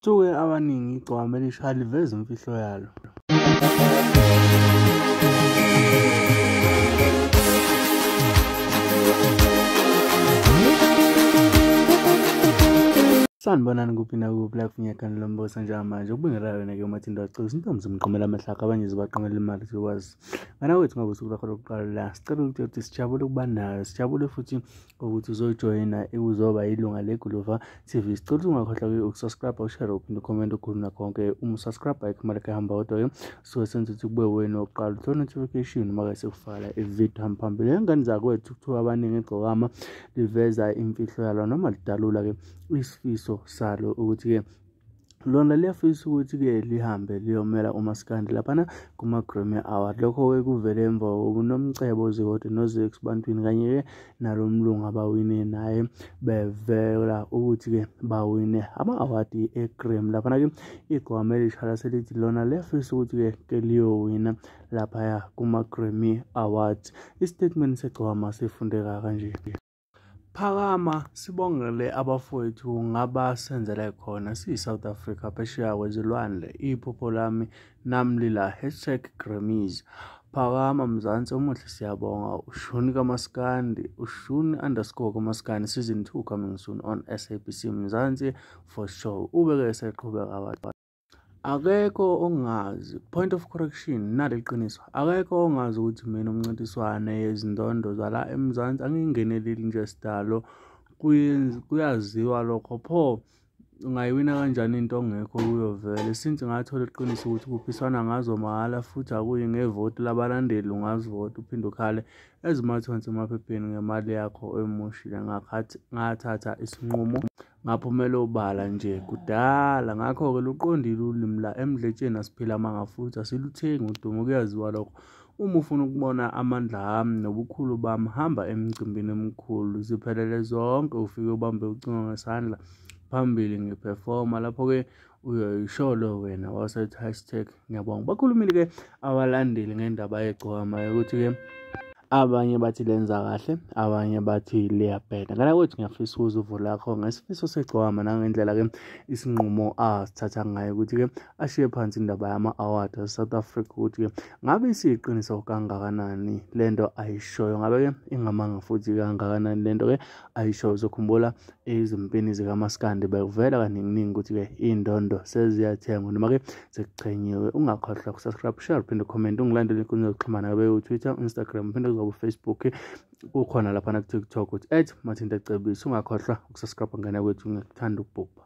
Kuthiwe abaningi igcokama elisha liveza imfihlo yalo. Sanibonani kuphi nakuphi la kufuneka lombosa njengamanje ukubingelela wena ke uMathinta Wacebisa intombi zimqomela amahlaka abanye zibaqomela imali zikwazi wena wethu ngabe usuku lakho lokuqala la sicela ukuthi sijabule ukuba nayo sijabule futhi ukuthi uzojoyina uzoba ilunga leGuluva TV. Sicela ungakhohlwa ukusubscribe, ushare, uphinde ucomment ukhuluma konke. Uma usubscribe ayikho imali ehamba kodwa ke so senze ukuthi kube wena oqala uthola notification uma sekufaka ivideo hamba phambili. Ingane zakwethu kuthiwa abaningi igcokama liveza imfihlo yalo noma lidalula ke isifiso salo ukuthi ke lona liyafisa ukuthi ke lihambe liyomela uMaskandi laphana kuma Grammy Award. Lokho ke kuvele emva kokunomcebo Zikode noZix Bantwini kanye ke nalo mlungu abawine naye bevela ukuthi ke bawine ama award eGrammy. Laphana ke igcokama elisha selithi lona liyafisa ukuthi ke liyowina laphaya kuma Grammy Awards. Istatement segcokama sifundeka kanje: Phakama sibongele abafowethu ngabasenzele khona siyi-South Africa phesheya kwezilwandle, iphupho lami namlila #Grammys. Phakama Mzansi omuhle siyabonga. Ushuni kaMaskandi, ushuni underscore kaMaskandi season 2 coming soon on SABC Mzansi for sure. Ubeke eseqhubeka abantu. Akekho ongazi, point of correction, nali iqiniso, akekho ongazi ukuthi mina umncintiswane yezindondo zala eMzansi angingeneleli nje sidalo, kuyaziwa lokho. Pho ungayiwina kanjani into ongekho kuyo vele? Since ngathola iqiniso ukuthi kuphiswana ngazo mahhala futhi akuyi ngevoti labalandeli, ungazivota uphinde ukhale ezimathonsi emaphepheni ngemali yakho oyimoshile. Ngathatha isinqumo ngaphumela obala nje kudala. Ngakho-ke luqondile ulimi la emdletsheni, asiphila amanga futhi asiluthengi udumo, kuyaziwa lokho. Uma ufuna ukubona amandla ami nobukhulu bami, hamba emcimbini omkhulu ziphelele zonke, ufike ubambe ucingo ngesandla phambili ngiphefoma lapho-ke uyoyisholo wena wasethi hashtag ngiyabonga. Bakhulumile-ke abalandeli ngendaba yegcokama ukuthi-ke abanye bathi lenza kahle, abanye bathi liyabheda. Ngala kwethu ngiyafisa ukuza uvo lakho ngesifiso segcokama nangendlela-ke isinqumo asithatha ngayo ukuthi-ke ashiye phansi indaba yama-award ase-South Africa, ukuthi-ke ngabe isiyiqiniso kangakanani lento ayishoyo, ngabe-ke ingamanga futhi kangakanani lento-ke ayishoyo. Uzokhumbula ezimpini zikaMaskandi bekuvela kaninginingi ukuthi-ke iy'ndondo seziyathengwa noma-ke sekuchenyiwe. Ungakhohlwa ukusubscribe, share, uphinde ucomment, ungilandele enkundleni zokuxhumana kabe u-Twitter, Instagram, uphinde Facebook, kukhona laphana ku-TikTok uthi @MathintaCebisa. Ungakhohlwa ukusubscribe ngane kwethu, ngiyakuthanda ukubhubha.